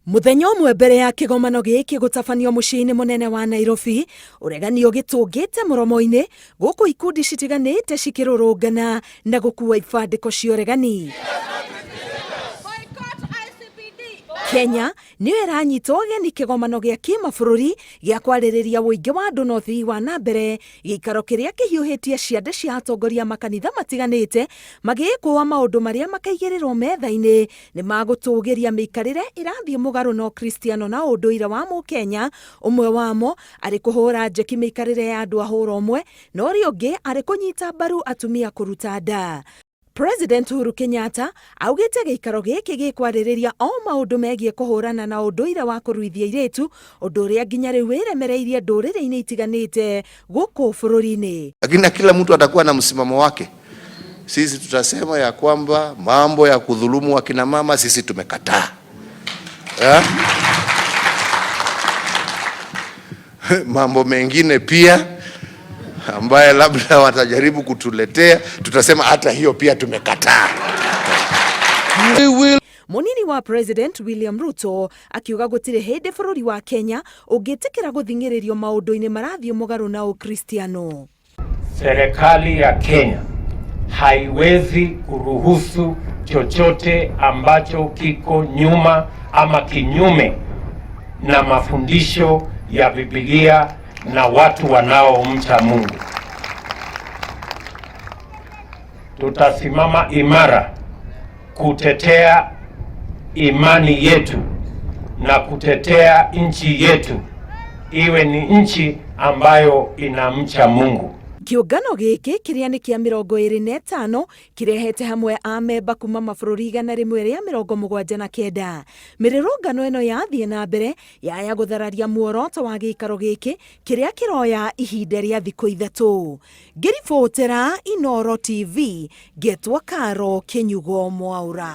Mũthenya ũmwe mbere ya kĩgomano gĩkĩ gũtabanio mũciĩ-inĩ mũnene wa Nairobi, ũregani ũgĩtũngĩte mũromo-inĩ gũkũ ikundi citiganĩte cikĩrũrũngana na gũkua ibandĩko cia ũregani. Kenya nĩyo ĩranyita ũgeni kĩgomano gĩa kĩmabũrũri gĩa kwarĩrĩria ũingĩ wa andũ na ũthii wa na mbere, gĩikaro kĩrĩa kĩhiũhĩtie ciande cia atongoria a makanitha matiganĩte magĩĩkũa maũndũ marĩa makaigĩrĩrwo metha-inĩ nĩ magũtũgĩria mĩikarĩre ĩrathiĩ mũgarũ na ũkristiano na ũndũire wa mũkenya, ũmwe wamo arĩ kũhũra njeki mĩikarĩre ya andũ a hũra ũmwe na ũrĩa ũngĩ arĩ kũnyita mbaru atumia kũruta nda. President Uhuru Kenyatta augĩte gĩikaro gĩkĩ gĩkwarĩrĩria o maũndũ megiĩ kũhũrana na ũndũire wa kũruithia airĩtu, ũndũ ũrĩa nginya rĩu wĩremereirie ndũrĩrĩ-inĩ itiganĩte gũkũ bũrũri-inĩ. Lakini na kila mtu atakuwa na msimamo wake. Sisi tutasema ya kwamba mambo ya kudhulumu akina mama sisi tumekataa. Eh? Mambo mengine pia ambaye labda watajaribu kutuletea, tutasema hata hiyo pia tumekataa. Mũnini wa President William Ruto akiuga gũtirĩ hĩndĩ bũrũri wa Kenya ũngĩtĩkĩra gũthing'ĩrĩrio maũndũ-inĩ marathiĩ mũgarũ na Ũkristiano. Serikali ya Kenya haiwezi kuruhusu chochote ambacho kiko nyuma ama kinyume na mafundisho ya Biblia na watu wanaomcha Mungu. Tutasimama imara kutetea imani yetu na kutetea nchi yetu iwe ni nchi ambayo inamcha Mungu. Kĩũngano gĩkĩ kĩrĩa nĩ kĩa 25 kĩrehete hamwe amemba kuma mabũrũri 179. Mĩrũrũngano ĩno yathiĩ na mbere yaya gũthararia muoroto wa gĩikaro gĩkĩ kĩrĩa kĩroya ihinda rĩa thikũ ithatũ. Ngĩribotera Inooro TV, ngetwo Karo Kĩnyugo Mwaũra.